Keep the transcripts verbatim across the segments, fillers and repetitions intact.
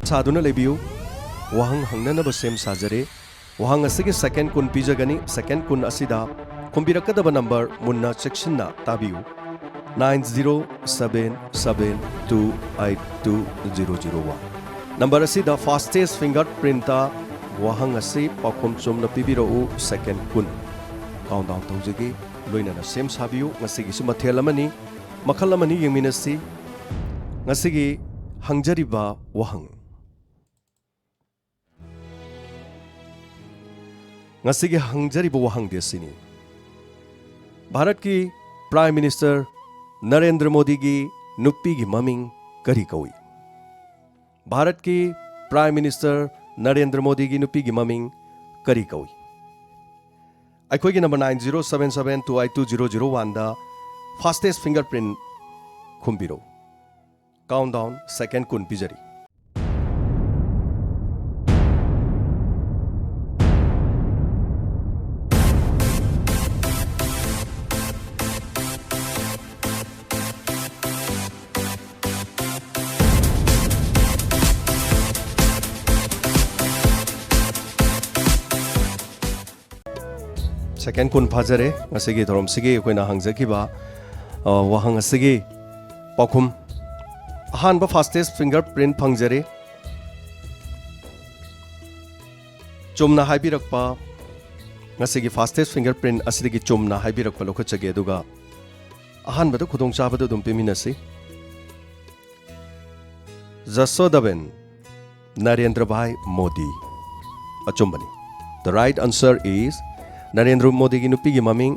ꯁꯥꯗꯨꯅ ꯂꯩꯕꯤꯌꯨ꯫ ꯋꯥꯍꯪ ꯍꯪꯅꯅꯕ ꯁꯦꯝ ꯁꯥꯖꯔꯦ꯫ ꯋꯥꯍꯪ ꯑꯁꯤꯒꯤ ꯁꯦꯀꯦꯟ ꯀꯨꯟ ꯄꯤꯖꯒꯅꯤ꯫ ꯁꯦꯀꯦꯟ ꯀꯨꯟ ꯑꯁꯤꯗ ꯈꯨꯝꯕꯤꯔꯛꯀꯗꯕ ꯅꯝꯕꯔ ꯃꯨꯟꯅ ꯆꯦꯛꯁꯤꯟꯅ ꯇꯥꯕꯤꯌꯨ꯫ Nine zero seven seven two eight two zero zero one꯫ Number ꯑꯁꯤꯗ fastest finger printꯇ ꯋꯥꯍꯪ ꯑꯁꯤ ꯄꯥꯎꯈꯨꯝ ꯆꯨꯝꯅ ꯄꯤꯕꯤꯔꯛꯎ꯫ ꯁꯦꯀꯦꯟ ꯀꯨꯟ꯫ Countdown ꯇꯧꯖꯒꯦ꯫ ꯂꯣꯏꯅꯅ ꯁꯦꯝ ꯁꯥꯕꯤꯌꯨ꯫ ꯉꯁꯤꯒꯤꯁꯨ ꯃꯊꯦꯜ ꯑꯃꯅꯤ, ꯃꯈꯜ ꯑꯃꯅꯤ, ꯌꯦꯡꯃꯤꯟꯅꯁꯤ꯫ ꯉꯁꯤꯒꯤ ꯍꯪꯖꯔꯤꯕ ꯋꯥꯍꯪ꯫ ꯉꯁꯤꯒꯤ ꯍꯪꯖꯔꯤꯕ ꯋꯥꯍꯪꯗꯤ ꯑꯁꯤꯅꯤ: ꯚꯥꯔꯠꯀꯤ Prime Minister ꯅꯔꯦꯟꯗ꯭ꯔ ꯃꯣꯗꯤꯒꯤ ꯅꯨꯄꯤꯒꯤ ꯃꯃꯤꯡ ꯀꯔꯤ ꯀꯧꯏ? ꯚꯥꯔꯠꯀꯤ Prime Minister ꯅꯔꯦꯟꯗ꯭ꯔ ꯃꯣꯗꯤꯒꯤ ꯅꯨꯄꯤꯒꯤ ꯃꯃꯤꯡ ꯀꯔꯤ ꯀꯧꯏ? ꯑꯩꯈꯣꯏꯒꯤ number nine zero seven seven two eight two zero zero oneꯗ fastest finger print ꯈꯨꯝꯕꯤꯔꯛꯎ꯫ Countdown ꯁꯦꯀꯦꯟ ꯀꯨꯟ ꯄꯤꯖꯔꯤ꯫ ꯁꯦꯀꯦꯟ ꯀꯨꯟ ꯐꯥꯖꯔꯦ꯫ ꯉꯁꯤꯒꯤ ꯊꯧꯔꯝꯁꯤꯒꯤ ꯑꯩꯈꯣꯏꯅ ꯍꯪꯖꯈꯤꯕ, ꯑ, ꯋꯥꯍꯪ ꯑꯁꯤꯒꯤ ꯄꯥꯎꯈꯨꯝ꯫ ꯑꯍꯥꯟꯕ fastest finger print ꯐꯪꯖꯔꯦ꯫ ꯆꯨꯝꯅ ꯍꯥꯏꯕꯤꯔꯛꯄ, ꯉꯁꯤꯒꯤ fastest finger print ꯑꯁꯤꯗꯒꯤ ꯆꯨꯝꯅ ꯍꯥꯏꯕꯤꯔꯛꯄ ꯂꯧꯈꯠꯆꯒꯦ, ꯑꯗꯨꯒ ꯑꯍꯥꯟꯕꯗ ꯈꯨꯗꯣꯡꯆꯥꯕꯗꯨ ꯑꯗꯨꯝ ꯄꯤꯃꯤꯟꯅꯁꯤ꯫ ꯖꯁꯣꯗꯥꯕꯦꯟ ꯅꯔꯦꯟꯗ꯭ꯔ ꯚꯥꯏ Modi. ꯑꯆꯨꯝꯕꯅꯤ꯫ The right answer is, Narendra ꯃꯣꯗꯤꯒꯤ ꯅꯨꯄꯤꯒꯤ ꯃꯃꯤꯡ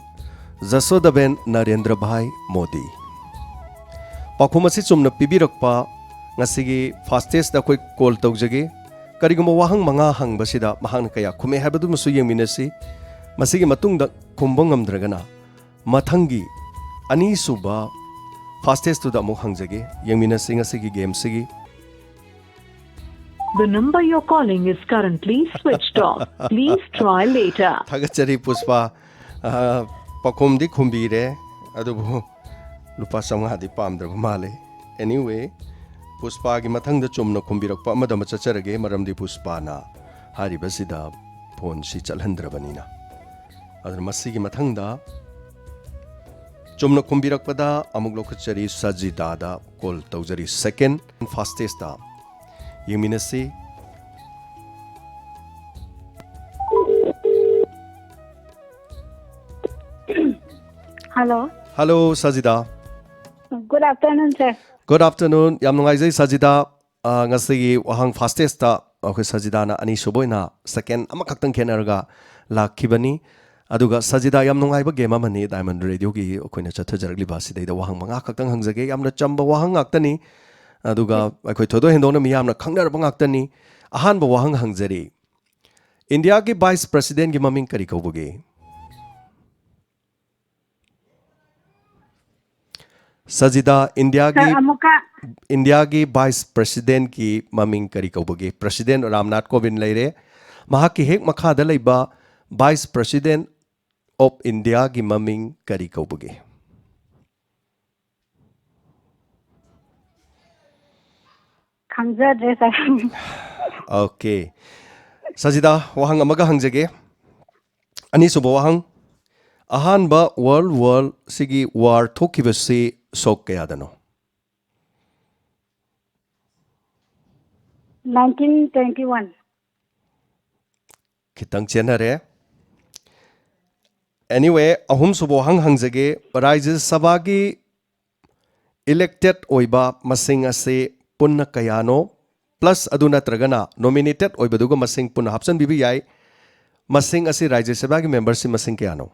ꯖꯁꯣꯗꯥꯕꯦꯟ ꯅꯔꯦꯟꯗ꯭ꯔ ꯚꯥꯏ ꯃꯣꯗꯤ꯫ ꯄꯥꯎꯈꯨꯝ ꯑꯁꯤ ꯆꯨꯝꯅ ꯄꯤꯕꯤꯔꯛꯄ ꯉꯁꯤꯒꯤ fastestꯇ ꯑꯩꯈꯣꯏ call ꯇꯧꯖꯒꯦ꯫ ꯀꯔꯤꯒꯨꯝꯕ ꯋꯥꯍꯪ ꯃꯉꯥ ꯍꯪꯕꯁꯤꯗ ꯃꯍꯥꯛꯅ ꯀꯌꯥ ꯈꯨꯝꯃꯦ ꯍꯥꯏꯕꯗꯨꯃꯁꯨ ꯌꯦꯡꯃꯤꯟꯅꯁꯤ꯫ ꯃꯁꯤꯒꯤ ꯃꯇꯨꯡꯗ ꯈꯨꯝꯕ ꯉꯝꯗ꯭ꯔꯒꯅ ꯃꯊꯪꯒꯤ ꯑꯅꯤꯁꯨꯕ fastestꯇꯨꯗ ꯑꯃꯨꯛ ꯍꯪꯖꯒꯦ꯫ ꯌꯦꯡꯃꯤꯟꯅꯁꯤ ꯉꯁꯤꯒꯤ gameꯁꯤꯒꯤ꯫ The number you're calling is currently switched off. Please try later. ꯊꯥꯒꯠꯆꯔꯤ ꯄꯨꯁꯄꯥ꯫ ꯑ, ꯄꯥꯎꯈꯨꯝꯗꯤ ꯈꯨꯝꯕꯤꯔꯦ, ꯑꯗꯨꯕꯨ ꯂꯨꯄꯥ ꯆꯥꯝꯃꯉꯥꯗꯤ ꯄꯥꯝꯗ꯭ꯔꯕ ꯃꯥꯜꯂꯦ꯫ Anyway, ꯄꯨꯁꯄꯥꯒꯤ ꯃꯊꯪꯗ ꯆꯨꯝꯅ ꯈꯨꯝꯕꯤꯔꯛꯄ ꯑꯃꯗ ꯑꯃ ꯆꯠꯆꯔꯒꯦ, ꯃꯔꯝꯗꯤ ꯄꯨꯁꯄꯥꯅ ꯍꯥꯏꯔꯤꯕꯁꯤꯗ ꯐꯣꯟꯁꯤ ꯆꯠꯍꯟꯗ꯭ꯔꯕꯅꯤꯅ꯫ ꯑꯗꯨꯅ ꯃꯁꯤꯒꯤ ꯃꯊꯪꯗ ꯆꯨꯝꯅ ꯈꯨꯝꯕꯤꯔꯛꯄꯗ ꯑꯃꯨꯛ ꯂꯧꯈꯠꯆꯔꯤ, ꯁꯖꯤꯗꯥꯗ ꯀꯣꯜ ꯇꯧꯖꯔꯤ꯫ ꯁꯦꯀꯦꯟ ꯐꯥꯁꯇꯦꯁꯇ ꯌꯦꯡꯃꯤꯟꯅꯁꯤ꯫ Hello. Hello Sajida. Good afternoon, sir. Good afternoon. ꯌꯥꯝ ꯅꯨꯡꯉꯥꯏꯖꯩ ꯁꯖꯤꯗꯥ꯫ ꯑ, ꯉꯁꯤꯒꯤ ꯋꯥꯍꯪ ꯐꯥꯁꯇꯦꯁꯇ ꯑꯩꯈꯣꯏ ꯁꯖꯤꯗꯥꯅ ꯑꯅꯤꯁꯨꯕ ꯑꯣꯏꯅ ꯁꯦꯀꯦꯟ ꯑꯃꯈꯛꯇꯪ ꯈꯦꯠꯅꯔꯒ ꯂꯥꯛꯈꯤꯕꯅꯤ꯫ ꯑꯗꯨꯒ ꯁꯖꯤꯗꯥ, ꯌꯥꯝ ꯅꯨꯡꯉꯥꯏꯕ ꯒꯦꯝ ꯑꯃꯅꯤ ꯗꯥꯏꯃꯟ ꯔꯦꯗꯤꯑꯣꯒꯤ ꯑꯩꯈꯣꯏꯅ ꯆꯠꯊꯖꯔꯛꯂꯤꯕ ꯑꯁꯤꯗꯩꯗ꯫ ꯋꯥꯍꯪ ꯃꯉꯥ ꯈꯛꯇꯪ ꯍꯪꯖꯒꯦ, ꯌꯥꯝꯅ ꯆꯝꯕ ꯋꯥꯍꯪ ꯉꯥꯛꯇꯅꯤ꯫ ꯑꯗꯨꯒ ꯑꯩꯈꯣꯏ ꯊꯣꯏꯗꯣꯛ ꯍꯦꯟꯗꯣꯛꯅ ꯃꯤꯌꯥꯝꯅ ꯈꯪꯅꯔꯕ ꯉꯥꯛꯇꯅꯤ꯫ ꯑꯍꯥꯟꯕ ꯋꯥꯍꯪ ꯍꯪꯖꯔꯤ, ꯏꯟꯗꯤꯌꯥꯒꯤ ꯚꯥꯏꯁ ꯄ꯭ꯔꯁꯤꯗꯦꯟꯒꯤ ꯃꯃꯤꯡ ꯀꯔꯤ ꯀꯧꯕꯒꯦ? ꯁꯖꯤꯗꯥ, ꯏꯟꯗꯤꯌꯥꯒꯤ ꯁꯥꯔ, ꯑꯃꯨꯛꯀ ꯏꯟꯗꯤꯌꯥꯒꯤ ꯚꯥꯏꯁ ꯄ꯭ꯔꯁꯤꯗꯦꯟꯒꯤ ꯃꯃꯤꯡ ꯀꯔꯤ ꯀꯧꯕꯒꯦ? ꯄ꯭ꯔꯁꯤꯗꯦꯟ ꯔꯥꯝꯅꯥꯊ ꯀꯣꯕꯤꯟ ꯂꯩꯔꯦ, ꯃꯍꯥꯛꯀꯤ ꯍꯦꯛ ꯃꯈꯥꯗ ꯂꯩꯕ ꯚꯥꯏꯁ ꯄ꯭ꯔꯁꯤꯗꯦꯟ ꯑꯣꯐ ꯏꯟꯗꯤꯌꯥꯒꯤ ꯃꯃꯤꯡ ꯀꯔꯤ ꯀꯧꯕꯒꯦ? ꯈꯪꯖꯗ꯭ꯔꯦ, ꯁꯥꯔ꯫ ꯑꯣꯀꯦ, ꯁꯖꯤꯗꯥ, ꯋꯥꯍꯪ ꯑꯃꯒ ꯍꯪꯖꯒꯦ꯫ ꯑꯅꯤꯁꯨꯕ ꯋꯥꯍꯪ, ꯑꯍꯥꯟꯕ ꯋꯥꯔꯜ ꯋꯥꯔꯁꯤꯒꯤ ꯋꯥꯔ ꯊꯣꯛꯈꯤꯕꯁꯤ ꯁꯣꯛ ꯀꯌꯥꯗꯅꯣ? Nineteen twenty one. ꯈꯤꯇꯪ ꯆꯦꯟꯅꯔꯦ꯫ Anyway, ꯑꯍꯨꯝꯁꯨꯕ ꯋꯥꯍꯪ ꯍꯪꯖꯒꯦ꯫ ꯔꯥꯖ꯭ꯌ ꯁꯚꯥꯒꯤ ꯏꯂꯦꯛꯇꯦꯗ ꯑꯣꯏꯕ ꯃꯁꯤꯡ ꯑꯁꯤ ꯄꯨꯟꯅ ꯀꯌꯥꯅꯣ? ꯄ꯭ꯂꯁ ꯑꯗꯨ ꯅꯠꯇ꯭ꯔꯒꯅ ꯅꯣꯃꯤꯅꯦꯇꯦꯗ ꯑꯣꯏꯕꯗꯨꯒ ꯃꯁꯤꯡ ꯄꯨꯟꯅ ꯍꯥꯞꯆꯤꯟꯕꯤꯕ ꯌꯥꯏ꯫ ꯃꯁꯤꯡ ꯑꯁꯤ ꯔꯥꯖ꯭ꯌ ꯁꯚꯥꯒꯤ ꯃꯦꯝꯕꯔꯁꯤ ꯃꯁꯤꯡ ꯀꯌꯥꯅꯣ?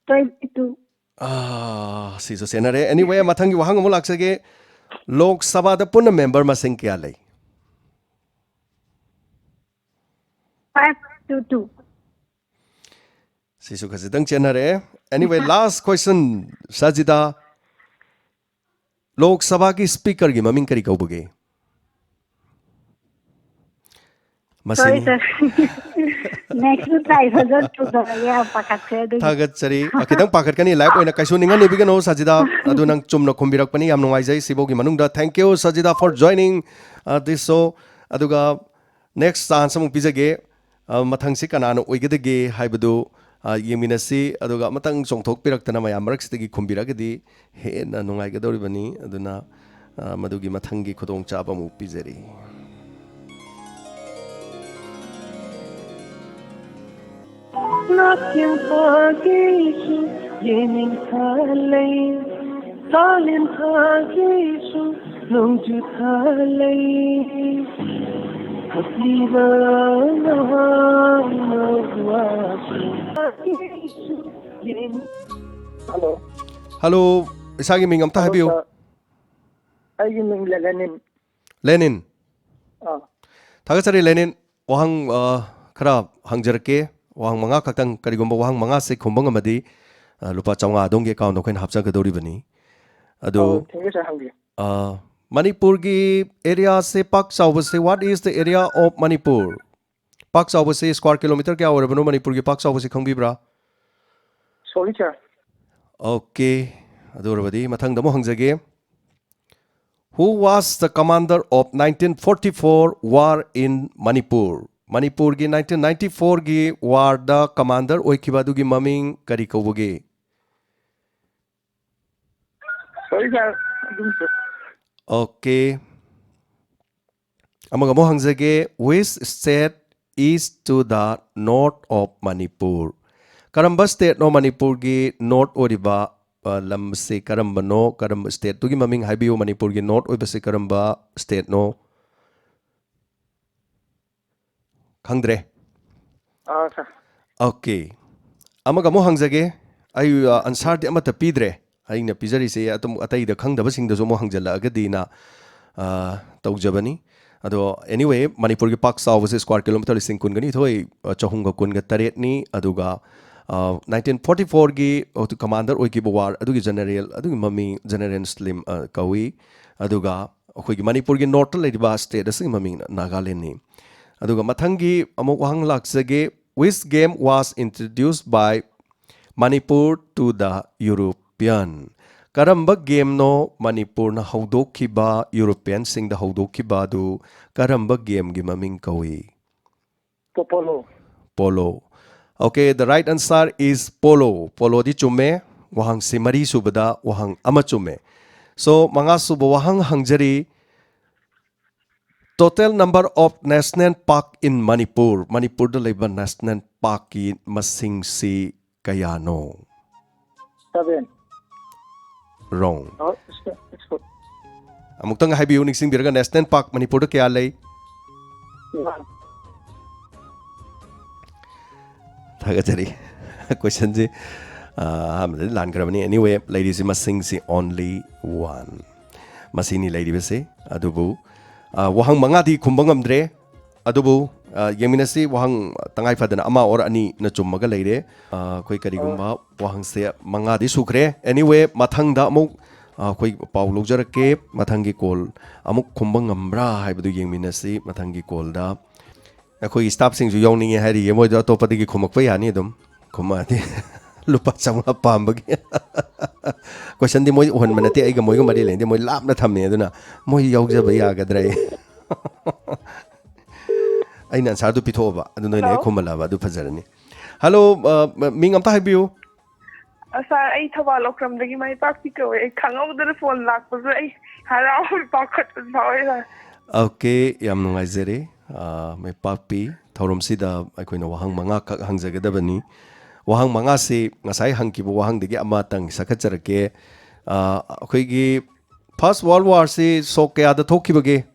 Twenty two. ꯑꯥ, ꯁꯤꯁꯨ ꯆꯦꯟꯅꯔꯦ꯫ Anyway, ꯃꯊꯪꯒꯤ ꯋꯥꯍꯪ ꯑꯃꯨꯛ ꯂꯥꯛꯆꯒꯦ꯫ ꯂꯣꯛ ꯁꯚꯥꯗ ꯄꯨꯟꯅ ꯃꯦꯝꯕꯔ ꯃꯁꯤꯡ ꯀꯌꯥ ꯂꯩ? Five two two. ꯁꯤꯁꯨ ꯈꯖꯤꯛꯇꯪ ꯆꯦꯟꯅꯔꯦ꯫ Anyway, last question, ꯁꯖꯤꯗꯥ, ꯂꯣꯛ ꯁꯚꯥꯒꯤ ꯁ꯭ꯄꯤꯀꯔꯒꯤ ꯃꯃꯤꯡ ꯀꯔꯤ ꯀꯧꯕꯒꯦ? Sorry, ꯃꯁꯤꯅꯤ꯫ sir. Next ꯇꯥꯏ ꯐꯖꯅ ꯇꯧꯖꯔꯒꯦ, ꯌꯥꯝ ꯄꯥꯈꯠꯈ꯭ꯔꯦ ꯑꯗꯨꯒꯤ꯫ ꯊꯥꯒꯠꯆꯔꯤ꯫ ꯑ, ꯈꯤꯇꯪ ꯄꯥꯈꯠꯀꯅꯤ, live ꯑꯣꯏꯅ ꯀꯩꯁꯨ ꯅꯤꯡꯍꯟꯅꯕꯤꯒꯅꯨ ꯁꯖꯤꯗꯥ꯫ ꯑꯗꯨ ꯅꯪ ꯆꯨꯝꯅ ꯈꯨꯝꯕꯤꯔꯛꯄꯅꯤ, ꯌꯥꯝ ꯅꯨꯡꯉꯥꯏꯖꯩ꯫ ꯁꯤꯐꯥꯎꯒꯤ ꯃꯅꯨꯡꯗ thank you, Sajida, for joining, uh, this show. ꯑꯗꯨꯒ next chance ꯑꯃꯨꯛ ꯄꯤꯖꯒꯦ꯫ ꯑ, ꯃꯊꯪꯁꯤ ꯀꯅꯥꯅ ꯑꯣꯏꯒꯗꯒꯦ ꯍꯥꯏꯕꯗꯨ, ꯑ, ꯌꯦꯡꯃꯤꯟꯅꯁꯤ꯫ ꯑꯗꯨꯒ ꯑꯃꯇꯪ ꯆꯣꯡꯊꯣꯛꯄꯤꯔꯛꯇꯅ ꯃꯌꯥꯝ ꯃꯔꯛꯁꯤꯗꯒꯤ ꯈꯨꯝꯕꯤꯔꯒꯗꯤ ꯍꯦꯟꯅ ꯅꯨꯡꯉꯥꯏꯒꯗꯧꯔꯤꯕꯅꯤ꯫ ꯑꯗꯨꯅ, ꯑ, ꯃꯗꯨꯒꯤ ꯃꯊꯪꯒꯤ ꯈꯨꯗꯣꯡꯆꯥꯕ ꯑꯃꯨꯛ ꯄꯤꯖꯔꯤ꯫ ꯅꯥꯀꯦꯟ ꯊꯥꯒꯤꯁꯨ ꯌꯦꯅꯤꯡ ꯊꯥ ꯂꯩ, ꯀꯥꯂꯦꯟ ꯊꯥꯒꯤꯁꯨ ꯅꯣꯡꯖꯨ ꯊꯥ ꯂꯩ꯫ ꯀꯞꯂꯤꯕ ꯅꯍꯥꯛꯅ ꯋꯥꯁꯨ ꯊꯥꯒꯤꯁꯨ ꯌꯦꯅꯤꯡ꯫ Hello꯫ Hello, ꯏꯁꯥꯒꯤ ꯃꯤꯡ ꯑꯝꯇ Hello, ꯍꯥꯏꯕꯤꯌꯨ꯫ Sir꯫ ꯑꯩꯒꯤ ꯃꯤꯡ ꯂꯦꯂꯦꯅꯤꯟ꯫ ꯂꯦꯅꯤꯟ꯫ ꯑꯥ꯫ ꯊꯥꯒꯠꯆꯔꯤ ꯂꯦꯅꯤꯟ꯫ ꯋꯥꯍꯪ, ꯑ, ꯈꯔ ꯍꯪꯖꯔꯛꯀꯦ꯫ ꯋꯥꯍꯪ ꯃꯉꯥ ꯈꯛꯇꯪ, ꯀꯔꯤꯒꯨꯝꯕ ꯋꯥꯍꯪ ꯃꯉꯥꯁꯦ ꯈꯨꯝꯕ ꯉꯝꯃꯗꯤ, ꯑ, ꯂꯨꯄꯥ ꯆꯥꯝꯃꯉꯥ ꯑꯗꯣꯝꯒꯤ accountꯗ ꯑꯩꯈꯣꯏꯅ ꯍꯥꯞꯆꯒꯗꯧꯔꯤꯕꯅꯤ꯫ ꯑꯗꯨ, ꯑꯧ, thank you, sir, ꯍꯪꯕꯤꯌꯨ꯫ ꯑ, ꯃꯅꯤꯄꯨꯔꯒꯤ areaꯁꯦ ꯄꯥꯛ ꯆꯥꯎꯕꯁꯦ, what is the area of Manipur? ꯄꯥꯛ ꯆꯥꯎꯕꯁꯦ square kilometre ꯀꯌꯥ ꯑꯣꯏꯔꯕꯅꯣ ꯃꯅꯤꯄꯨꯔꯒꯤ ꯄꯥꯛ ꯆꯥꯎꯕꯁꯦ ꯈꯪꯕꯤꯕ꯭ꯔꯥ? Sorry, sir꯫ Okay, ꯑꯗꯨ ꯑꯣꯏꯔꯕꯗꯤ ꯃꯊꯪꯗ ꯑꯃꯨꯛ ꯍꯪꯖꯒꯦ꯫ Who was the commander of nineteen forty-four war in Manipur? ꯃꯅꯤꯄꯨꯔꯒꯤ nineteen ninety-fourꯒꯤ warꯗ commander ꯑꯣꯏꯈꯤꯕ ꯑꯗꯨꯒꯤ ꯃꯃꯤꯡ ꯀꯔꯤ ꯀꯧꯕꯒꯦ? Sorry, sir. ꯑꯗꯨꯝ, sir꯫ Okay꯫ ꯑꯃꯒ ꯑꯃꯨꯛ ꯍꯪꯖꯒꯦ, which state is to the north of Manipur? ꯀꯔꯝꯕ stateꯅꯣ ꯃꯅꯤꯄꯨꯔꯒꯤ north ꯑꯣꯏꯔꯤꯕ, ꯑ, ꯂꯝꯁꯤ ꯀꯔꯝꯕꯅꯣ? ꯀꯔꯝꯕ stateꯇꯨꯒꯤ ꯃꯃꯤꯡ ꯍꯥꯏꯕꯤꯌꯨ, ꯃꯅꯤꯄꯨꯔꯒꯤ north ꯑꯣꯏꯕꯁꯤ ꯀꯔꯝꯕ stateꯅꯣ? ꯈꯪꯗ꯭ꯔꯦ꯫ ꯑꯥ, sir꯫ Okay꯫ ꯑꯃꯒ ꯑꯃꯨꯛ ꯍꯪꯖꯒꯦ꯫ ꯑꯩ, ꯑ, answerꯗꯤ ꯑꯃꯠꯇ ꯄꯤꯗ꯭ꯔꯦ꯫ ꯑꯩꯅ ꯄꯤꯖꯔꯤꯁꯦ ꯑꯗꯨꯝ ꯑꯇꯩꯗ ꯈꯪꯗꯕꯁꯤꯡꯗꯁꯨ ꯑꯃꯨꯛ ꯍꯪꯖꯜꯂꯛꯑꯒꯗꯤꯅ, ꯑ, ꯇꯧꯖꯕꯅꯤ꯫ ꯑꯗꯣ anyway, ꯃꯅꯤꯄꯨꯔꯒꯤ ꯄꯥꯛ ꯆꯥꯎꯕꯁꯦ square kilometre ꯂꯤꯁꯤꯡ ꯀꯨꯟꯒ ꯅꯤꯊꯣꯏ, ꯑ, ꯆꯍꯨꯝꯒ ꯀꯨꯟꯒ ꯇꯔꯦꯠꯅꯤ꯫ ꯑꯗꯨꯒ, ꯑ, nineteen forty-fourꯒꯤ commander ꯑꯣꯏꯈꯤꯕ war ꯑꯗꯨꯒꯤ general ꯑꯗꯨꯒꯤ ꯃꯃꯤꯡ General ꯁ꯭ꯂꯤꯝ, ꯑ, ꯀꯧꯏ꯫ ꯑꯗꯨꯒ ꯑꯩꯈꯣꯏꯒꯤ ꯃꯅꯤꯄꯨꯔꯒꯤ northꯇ ꯂꯩꯔꯤꯕ state ꯑꯁꯤꯒꯤ ꯃꯃꯤꯡꯅ ꯅꯥꯒꯥꯂꯦꯟꯅꯤ꯫ ꯑꯗꯨꯒ ꯃꯊꯪꯒꯤ ꯑꯃꯨꯛ ꯋꯥꯍꯪ ꯂꯥꯛꯆꯒꯦ, Which game was introduced by Manipur to the European? ꯀꯔꯝꯕ ꯒꯦꯝꯅꯣ ꯃꯅꯤꯄꯨꯔꯅ ꯍꯧꯗꯣꯛꯈꯤꯕ, ꯌꯨꯔꯣꯄꯤꯌꯟꯁꯤꯡꯗ ꯍꯧꯗꯣꯛꯈꯤꯕ ꯑꯗꯨ ꯀꯔꯝꯕ ꯒꯦꯝꯒꯤ ꯃꯃꯤꯡ ꯀꯧꯏ? Popolo. Polo. Okay, the right answer is polo. ꯄꯣꯂꯣꯗꯤ ꯆꯨꯝꯃꯦ꯫ ꯋꯥꯍꯪꯁꯤ ꯃꯔꯤ ꯁꯨꯕꯗ ꯋꯥꯍꯪ ꯑꯃ ꯆꯨꯝꯃꯦ꯫ So, ꯃꯉꯥ ꯁꯨꯕ ꯋꯥꯍꯪ ꯍꯪꯖꯔꯤ꯫ Total number of national park in Manipur. ꯃꯅꯤꯄꯨꯔꯗ ꯂꯩꯕ ꯅꯦꯁꯅꯦꯜ ꯄꯥꯔꯛꯀꯤ ꯃꯁꯤꯡꯁꯤ ꯀꯌꯥꯅꯣ? Seven. Wrong. Oh, it's, it's good. ꯑꯃꯨꯛꯇꯪ ꯍꯥꯏꯕꯤꯌꯨ, ꯅꯤꯡꯁꯤꯡꯕꯤꯔꯒ, ꯅꯦꯁꯅꯦꯜ ꯄꯥꯔꯛ ꯃꯅꯤꯄꯨꯔꯗ ꯀꯌꯥ ꯂꯩ? One. ꯊꯥꯒꯠꯆꯔꯤ꯫ ꯀꯣꯏꯁꯟꯁꯤ ꯑꯍꯥꯟꯕꯗꯗꯤ ꯂꯥꯟꯈ꯭ꯔꯕꯅꯤ꯫ Anyway, ꯂꯩꯔꯤꯁꯤ ꯃꯁꯤꯡꯁꯤ only one꯫ ꯃꯁꯤꯅꯤ ꯂꯩꯔꯤꯕꯁꯤ꯫ ꯑꯗꯨꯕꯨ, ꯑ, ꯋꯥꯍꯪ ꯃꯉꯥꯗꯤ ꯈꯨꯝꯕ ꯉꯝꯗ꯭ꯔꯦ꯫ ꯑꯗꯨꯕꯨ, ꯑ, ꯌꯦꯡꯃꯤꯟꯅꯁꯤ, ꯋꯥꯍꯪ ꯇꯉꯥꯏ ꯐꯗꯅ ꯑꯃ or ꯑꯅꯤꯅ ꯆꯨꯝꯃꯒ ꯂꯩꯔꯦ꯫ ꯑ, ꯑꯩꯈꯣꯏ ꯀꯔꯤꯒꯨꯝꯕ ꯋꯥꯍꯪꯁꯦ ꯃꯉꯥꯗꯤ ꯁꯨꯈ꯭ꯔꯦ꯫ Anyway, ꯃꯊꯪꯗ ꯑꯃꯨꯛ, ꯑ, ꯑꯩꯈꯣꯏ ꯄꯥꯎ ꯂꯧꯖꯔꯛꯀꯦ꯫ ꯃꯊꯪꯒꯤ ꯀꯣꯜ ꯑꯃꯨꯛ ꯈꯨꯝꯕ ꯉꯝꯕ꯭ꯔꯥ ꯍꯥꯏꯕꯗꯨ ꯌꯦꯡꯃꯤꯟꯅꯁꯤ ꯃꯊꯪꯒꯤ ꯀꯣꯜꯗ꯫ ꯑꯩꯈꯣꯏꯒꯤ ꯁ꯭ꯇꯥꯐꯁꯤꯡꯁꯨ ꯌꯥꯎꯅꯤꯡꯉꯦ ꯍꯥꯏꯔꯤꯌꯦ, ꯃꯣꯏꯗꯣ ꯑꯇꯣꯞꯄꯗꯒꯤ ꯈꯨꯝꯃꯛꯄ ꯌꯥꯅꯤ ꯑꯗꯨꯝ꯫ ꯈꯨꯝꯃꯛꯑꯗꯤ ꯂꯨꯄꯥ ꯆꯥꯝꯃꯉꯥ ꯄꯥꯝꯕꯒꯤ꯫ ꯀꯣꯏꯁꯟꯗꯤ ꯃꯣꯏ ꯎꯍꯟꯕ ꯅꯠꯇꯦ, ꯑꯩꯒ ꯃꯣꯏꯒ ꯃꯔꯤ ꯂꯩꯅꯗꯦ, ꯃꯣꯏ ꯂꯥꯞꯅ ꯊꯝꯃꯦ, ꯑꯗꯨꯅ ꯃꯣꯏ ꯌꯥꯎꯖꯕ ꯌꯥꯒꯗ꯭ꯔꯥ? ꯑꯩꯅ ꯑꯟꯁꯥꯔꯗꯨ ꯄꯤꯊꯣꯛꯑꯕ, ꯑꯗꯨ ꯅꯣꯏꯅ ꯍꯦꯛ Hello? ꯈꯨꯝꯍꯜꯂꯛꯑꯕ ꯑꯗꯨ ꯐꯖꯔꯅꯤ꯫ ꯍꯜꯂꯣ, ꯑ, ꯃꯤꯡ ꯑꯝꯇ ꯍꯥꯏꯕꯤꯌꯨ꯫ ꯑ, ꯁꯥꯔ, ꯑꯩ ꯊꯧꯕꯥꯜ ꯑꯣꯀ꯭ꯔꯝꯗꯒꯤ ꯃꯥꯏ ꯄꯥꯛꯄꯤ ꯀꯧꯋꯦ꯫ ꯑꯩ ꯈꯪꯍꯧꯗꯅ ꯐꯣꯟ ꯂꯥꯛꯄꯁꯨ ꯑꯩ ꯍꯔꯥꯎꯕ ꯄꯥꯈꯠꯄꯁꯨ ꯐꯥꯎꯋꯦ, ꯁꯥꯔ꯫ ꯑꯣꯀꯦ, ꯌꯥꯝ ꯅꯨꯡꯉꯥꯏꯖꯔꯦ꯫ ꯑ, ꯃꯥꯏ ꯄꯥꯛꯄꯤ, ꯊꯧꯔꯝꯁꯤꯗ ꯑꯩꯈꯣꯏꯅ ꯋꯥꯍꯪ ꯃꯉꯥꯈꯛ ꯍꯪꯖꯒꯗꯕꯅꯤ꯫ ꯋꯥꯍꯪ ꯃꯉꯥꯁꯤ ꯉꯁꯥꯏ ꯍꯪꯈꯤꯕ ꯋꯥꯍꯪꯗꯒꯤ ꯑꯃꯇꯪ ꯁꯛꯈꯠꯆꯔꯛꯀꯦ꯫ ꯑ, ꯑꯩꯈꯣꯏꯒꯤ First World War ꯁꯤ ꯁꯣꯛ ꯀꯌꯥꯗ ꯊꯣꯛꯈꯤꯕꯒꯦ?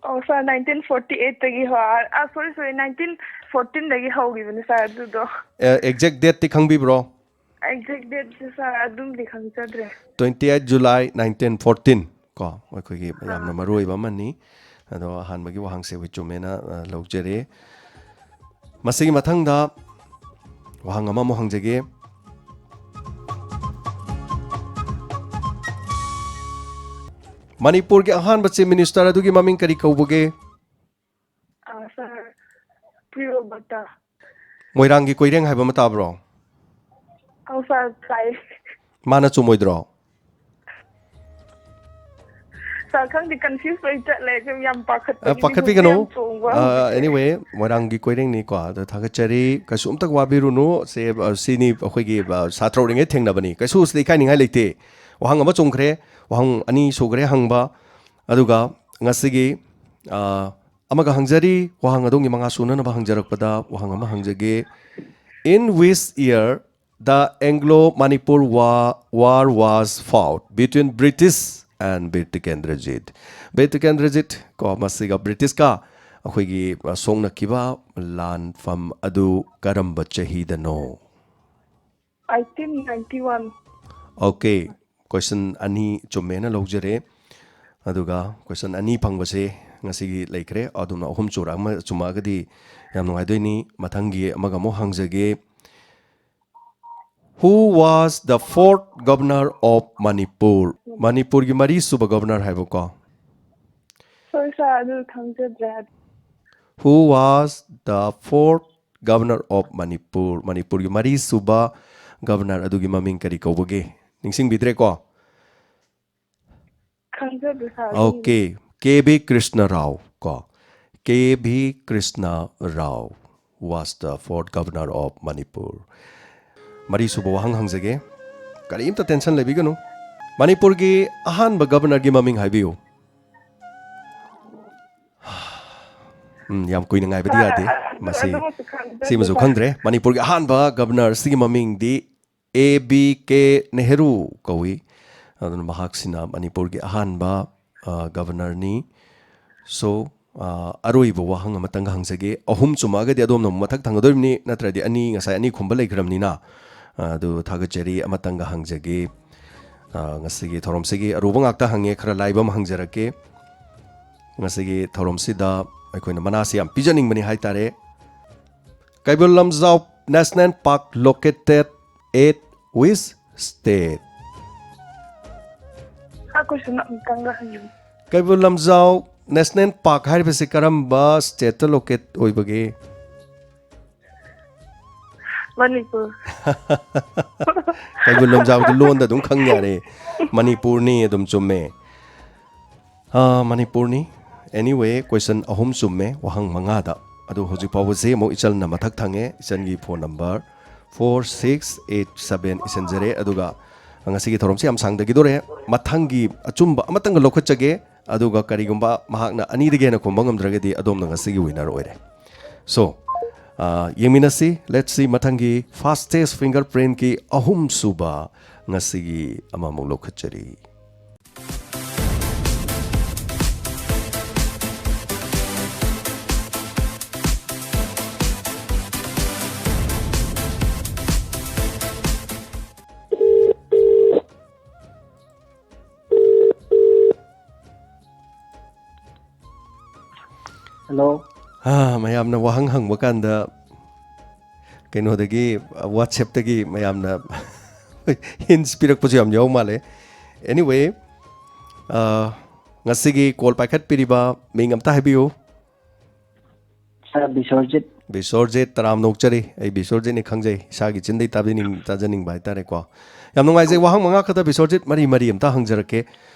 ꯑꯣ, ꯁꯥꯔ, ꯅꯥꯏꯟꯇꯤꯟ ꯐꯣꯔꯇꯤ ꯑꯩꯠꯇꯒꯤ ꯍꯧ-, ꯑ, ꯁꯣꯔꯤ, ꯁꯣꯔꯤ, ꯅꯥꯏꯟꯇꯤꯟ ꯐꯣꯔꯇꯤꯟꯗꯒꯤ ꯍꯧꯈꯤꯕꯅꯤ, ꯁꯥꯔ, ꯑꯗꯨꯗꯣ꯫ ꯑꯦ, exact date ꯇꯤ ꯈꯪꯕꯤꯕ꯭ꯔꯣ? Exact date ꯁꯦ, ꯁꯥꯔ, ꯑꯗꯨꯝꯗꯤ ꯈꯪꯖꯗ꯭ꯔꯦ꯫ Twenty eight July nineteen fourteen ꯀꯣ, ꯑꯩꯈꯣꯏꯒꯤ ꯌꯥꯝꯅ ꯃꯔꯨ ꯑꯣꯏꯕ ꯑꯃꯅꯤ꯫ ꯑꯗꯣ ꯑꯍꯥꯟꯕꯒꯤ ꯋꯥꯍꯪꯁꯦ ꯑꯩꯈꯣꯏ ꯆꯨꯝꯃꯦꯅ, ꯑ, ꯂꯧꯖꯔꯦ꯫ ꯃꯁꯤꯒꯤ ꯃꯊꯪꯗ ꯋꯥꯍꯪ ꯑꯃꯃꯨꯛ ꯍꯪꯖꯒꯦ꯫ ꯃꯅꯤꯄꯨꯔꯒꯤ ꯑꯍꯥꯟꯕ Chief Minister ꯑꯗꯨꯒꯤ ꯃꯃꯤꯡ ꯀꯔꯤ ꯀꯧꯕꯒꯦ? ꯑ, ꯁꯥꯔ, ꯄ꯭ꯔꯤꯌꯣꯕꯇꯥ꯫ ꯃꯣꯏꯔꯥꯡꯒꯤ ꯀꯣꯏꯔꯦꯡ ꯍꯥꯏꯕ ꯑꯃ ꯇꯥꯕ꯭ꯔꯣ? ꯑꯧ ꯁꯥꯔ, ꯇꯥꯏ꯫ ꯃꯥꯅ ꯆꯨꯝꯃꯣꯏꯗ꯭ꯔꯣ? ꯁꯥꯔ, ꯈꯪꯗꯦ, ꯀꯟꯐ꯭ꯌꯨꯁ ꯂꯣꯏ ꯆꯠꯂꯦ, ꯁꯨꯝ ꯌꯥꯝ ꯑ, ꯄꯥꯈꯠꯄꯒꯤ ꯄꯥꯈꯠꯄꯤꯒꯅꯨ. ꯌꯥꯝ ꯆꯣꯡꯕ ꯑ, ꯍꯧꯖꯤꯛꯁꯦ꯫ Anyway, ꯃꯣꯏꯔꯥꯡꯒꯤ ꯀꯣꯏꯔꯦꯡꯅꯤꯀꯣ, ꯑꯗꯣ ꯊꯥꯒꯠꯆꯔꯤ. ꯀꯩꯁꯨ ꯑꯝꯇ ꯋꯥꯕꯤꯔꯨꯅꯨ. ꯁꯦ, ꯑ, ꯁꯤꯅꯤ ꯑꯩꯈꯣꯏꯒꯤ, ꯑ, ꯁꯥꯇ꯭ꯔ ꯑꯣꯏꯔꯤꯉꯩ ꯊꯦꯡꯅꯕꯅꯤ. ꯀꯩꯁꯨ ꯁꯤꯗ ꯏꯀꯥꯏꯅꯤꯡꯉꯥꯏ ꯂꯩꯇꯦ. ꯋꯥꯍꯪ ꯑꯃ ꯆꯨꯝꯈ꯭ꯔꯦ, ꯋꯥꯍꯪ ꯑꯅꯤ ꯁꯨꯈ꯭ꯔꯦ ꯍꯪꯕ. ꯑꯗꯨꯒ ꯉꯁꯤꯒꯤ, ꯑ, ꯑꯃꯒ ꯍꯪꯖꯔꯤ, ꯋꯥꯍꯪ ꯑꯗꯣꯝꯒꯤ ꯃꯉꯥ ꯁꯨꯅꯅꯕ ꯍꯪꯖꯔꯛꯄꯗ ꯋꯥꯍꯪ ꯑꯃ ꯍꯪꯖꯒꯦ. In which year the Anglo-Manipur wa-, war was fought between British and Bir Tikendrajit? Bir Tikendrajit ꯀꯣ, ꯃꯁꯤꯒ ꯕ꯭ꯔꯤꯇꯤꯁꯀ ꯑꯩꯈꯣꯏꯒꯤ, ꯑ, ꯁꯣꯛꯅꯈꯤꯕ ꯂꯥꯟꯐꯝ ꯑꯗꯨ ꯀꯔꯝꯕ ꯆꯍꯤꯗꯅꯣ? Eighteen ninety one. Okay, question ꯑꯅꯤ ꯆꯨꯝꯃꯦꯅ ꯂꯧꯖꯔꯦ꯫ ꯑꯗꯨꯒ question ꯑꯅꯤ ꯐꯪꯕꯁꯦ ꯉꯁꯤꯒꯤ ꯂꯩꯈ꯭ꯔꯦ꯫ ꯑꯗꯨꯝꯅ ꯑꯍꯨꯝ ꯆꯨꯔ ꯑꯃ ꯆꯨꯝꯃꯛꯑꯒꯗꯤ ꯌꯥꯝ ꯅꯨꯡꯉꯥꯏꯗꯣꯏꯅꯤ꯫ ꯃꯊꯪꯒꯤ ꯑꯃꯒ ꯑꯃꯨꯛ ꯍꯪꯖꯒꯦ꯫ Who was the fourth governor of Manipur? ꯃꯅꯤꯄꯨꯔꯒꯤ ꯃꯔꯤꯁꯨꯕ governor ꯍꯥꯏꯕꯀꯣ꯫ ꯁꯣꯔꯤ ꯁꯥꯔ, ꯑꯗꯨ ꯈꯪꯖꯗ꯭ꯔꯦ꯫ Who was the fourth governor of Manipur? ꯃꯅꯤꯄꯨꯔꯒꯤ ꯃꯔꯤꯁꯨꯕ governor ꯑꯗꯨꯒꯤ ꯃꯃꯤꯡ ꯀꯔꯤ ꯀꯧꯕꯒꯦ? ꯅꯤꯡꯁꯤꯡꯕꯤꯗ꯭ꯔꯦꯀꯣ? ꯈꯪꯖꯗ꯭ꯔꯦ sir. Okay, K V Krishna Rao ꯀꯣ, K V Krishna Rao was the fourth governor of Manipur. ꯃꯔꯤꯁꯨꯕ ꯋꯥꯍꯪ ꯍꯪꯖꯒꯦ, ꯀꯔꯤꯝꯇ tension ꯂꯩꯕꯤꯒꯅꯨ꯫ ꯃꯅꯤꯄꯨꯔꯒꯤ ꯑꯍꯥꯟꯕ governorꯒꯤ ꯃꯃꯤꯡ ꯍꯥꯏꯕꯤꯌꯨ꯫ ꯎꯝ, ꯌꯥꯝ ꯀꯨꯏꯅ ꯉꯥꯏꯕꯗꯤ ꯌꯥꯗꯦ꯫ ꯃꯁꯤ, ꯑꯗꯨꯃꯁꯨ ꯈꯪꯖꯗ꯭ꯔꯦ ꯁꯤꯃꯁꯨ ꯁꯥꯔ꯫ ꯈꯪꯗ꯭ꯔꯦ꯫ ꯃꯅꯤꯄꯨꯔꯒꯤ ꯑꯍꯥꯟꯕ governorꯁꯤꯒꯤ ꯃꯃꯤꯡꯗꯤ ꯑꯦ ꯕꯤ ꯀꯦ ꯅꯦꯍꯔꯨ ꯀꯧꯏ꯫ ꯑꯗꯨꯅ ꯃꯍꯥꯛꯁꯤꯅ ꯃꯅꯤꯄꯨꯔꯒꯤ ꯑꯍꯥꯟꯕ, ꯑ, governorꯅꯤ꯫ So, ꯑ, ꯑꯔꯣꯏꯕ ꯋꯥꯍꯪ ꯑꯃꯇꯪꯒ ꯍꯪꯖꯒꯦ꯫ ꯑꯍꯨꯝ ꯆꯨꯝꯃꯛꯑꯒꯗꯤ ꯑꯗꯣꯝꯅ ꯑꯃꯨꯛ ꯃꯊꯛ ꯊꯪꯒꯗꯣꯔꯤꯕꯅꯤ, ꯅꯠꯇ꯭ꯔꯗꯤ ꯑꯅꯤ, ꯉꯁꯥꯏ ꯑꯅꯤ ꯈꯨꯝꯕ ꯂꯩꯈ꯭ꯔꯕꯅꯤꯅ꯫ ꯑ, ꯑꯗꯨ ꯊꯥꯒꯠꯆꯔꯤ꯫ ꯑꯃꯇꯪꯒ ꯍꯪꯖꯒꯦ꯫ ꯑ, ꯉꯁꯤꯒꯤ ꯊꯧꯔꯝꯁꯤꯒꯤ ꯑꯔꯨꯕ ꯉꯥꯛꯇ ꯍꯪꯉꯦ, ꯈꯔ ꯂꯥꯏꯕ ꯑꯃ ꯍꯪꯖꯔꯛꯀꯦ꯫ ꯉꯁꯤꯒꯤ ꯊꯧꯔꯝꯁꯤꯗ ꯑꯩꯈꯣꯏꯅ ꯃꯅꯥꯁꯤ ꯌꯥꯝ ꯄꯤꯖꯅꯤꯡꯕꯅꯤ ꯍꯥꯏꯇꯥꯔꯦ꯫ Keibul Lamjao National Park located at which state? Sir, question ꯑꯃꯨꯛꯇꯪꯒ ꯍꯪꯅꯤꯡꯉꯤ꯫ Keibul Lamjao National Park ꯍꯥꯏꯔꯤꯕꯁꯤ ꯀꯔꯝꯕ stateꯇ locate ꯑꯣꯏꯕꯒꯦ? ꯃꯅꯤꯄꯨꯔ꯫ ꯀꯩꯕꯨꯜ ꯂꯝꯖꯥꯎꯗꯤ ꯂꯣꯟꯗ ꯑꯗꯨꯝ ꯈꯪ ꯌꯥꯔꯦ꯫ ꯃꯅꯤꯄꯨꯔꯅꯤ ꯑꯗꯨꯝ ꯆꯨꯝꯃꯦ꯫ ꯑꯥ, ꯃꯅꯤꯄꯨꯔꯅꯤ꯫ Anyway, question ꯑꯍꯨꯝ ꯆꯨꯝꯃꯦ ꯋꯥꯍꯪ ꯃꯉꯥꯗ꯫ ꯑꯗꯨ ꯍꯧꯖꯤꯛ ꯐꯥꯎꯕꯁꯤ ꯑꯃꯨꯛ ꯏꯆꯜꯅ ꯃꯊꯛ ꯊꯪꯉꯦ꯫ ꯏꯆꯜꯒꯤ phone number four six eight seven ꯏꯁꯤꯟꯖꯔꯦ꯫ ꯑꯗꯨꯒ ꯉꯁꯤꯒꯤ ꯊꯧꯔꯝꯁꯤ ꯌꯥꯝ ꯁꯥꯡꯗꯈꯤꯗꯣꯔꯦ꯫ ꯃꯊꯪꯒꯤ ꯑꯆꯨꯝꯕ ꯑꯃꯇꯪꯒ ꯂꯧꯈꯠꯆꯒꯦ꯫ ꯑꯗꯨꯒ ꯀꯔꯤꯒꯨꯝꯕ ꯃꯍꯥꯛꯅ ꯑꯅꯤꯗꯒꯤ ꯍꯦꯟꯅ ꯈꯨꯝꯕ ꯉꯝꯗ꯭ꯔꯒꯗꯤ ꯑꯗꯣꯝꯅ ꯉꯁꯤꯒꯤ winner ꯑꯣꯏꯔꯦ꯫ So, ah, ꯌꯦꯡꯃꯤꯟꯅꯁꯤ꯫ Let's see ꯃꯊꯪꯒꯤ fastest fingerprintꯀꯤ ꯑꯍꯨꯝꯁꯨꯕ ꯉꯁꯤꯒꯤ ꯑꯃꯃꯨꯛ ꯂꯧꯈꯠꯆꯔꯤ꯫ ꯍꯜꯂꯣ꯫ ꯑꯥ, ꯃꯌꯥꯝꯅ ꯋꯥꯍꯪ ꯍꯪꯕ ꯀꯥꯟꯗ ꯀꯩꯅꯣꯗꯒꯤ, WhatsAppꯇꯒꯤ ꯃꯌꯥꯝꯅ hints ꯄꯤꯔꯛꯄꯁꯨ ꯌꯥꯝ ꯌꯥꯎ ꯃꯥꯜꯂꯦ꯫ Anyway, ꯑꯥ, ꯉꯁꯤꯒꯤ call ꯄꯥꯏꯈꯠꯄꯤꯔꯤꯕ ꯃꯤꯡ ꯑꯝꯇ ꯍꯥꯏꯕꯤꯌꯨ꯫ ꯁꯥꯔ ꯕꯤꯁꯣꯔꯖꯤꯠ꯫ ꯕꯤꯁꯣꯔꯖꯤꯠ, ꯇꯔꯥꯝꯅ ꯑꯣꯛꯆꯔꯤ꯫ ꯑꯩ ꯕꯤꯁꯣꯔꯖꯤꯠꯅꯤ ꯈꯪꯖꯩ, ꯏꯁꯥꯒꯤ ꯆꯤꯟꯗꯩ ꯇꯥꯖꯅꯤꯡ-, ꯇꯥꯖꯅꯤꯡꯕ ꯍꯥꯏꯇꯥꯔꯦꯀꯣ꯫ ꯌꯥꯝ ꯅꯨꯡꯉꯥꯏꯖꯩ꯫ ꯋꯥꯍꯪ ꯃꯉꯥ ꯈꯛꯇ ꯕꯤꯁꯣꯔꯖꯤꯠ, ꯃꯔꯤ ꯃꯔꯤ ꯑꯝꯇ ꯍꯪꯖꯔꯛꯀꯦ꯫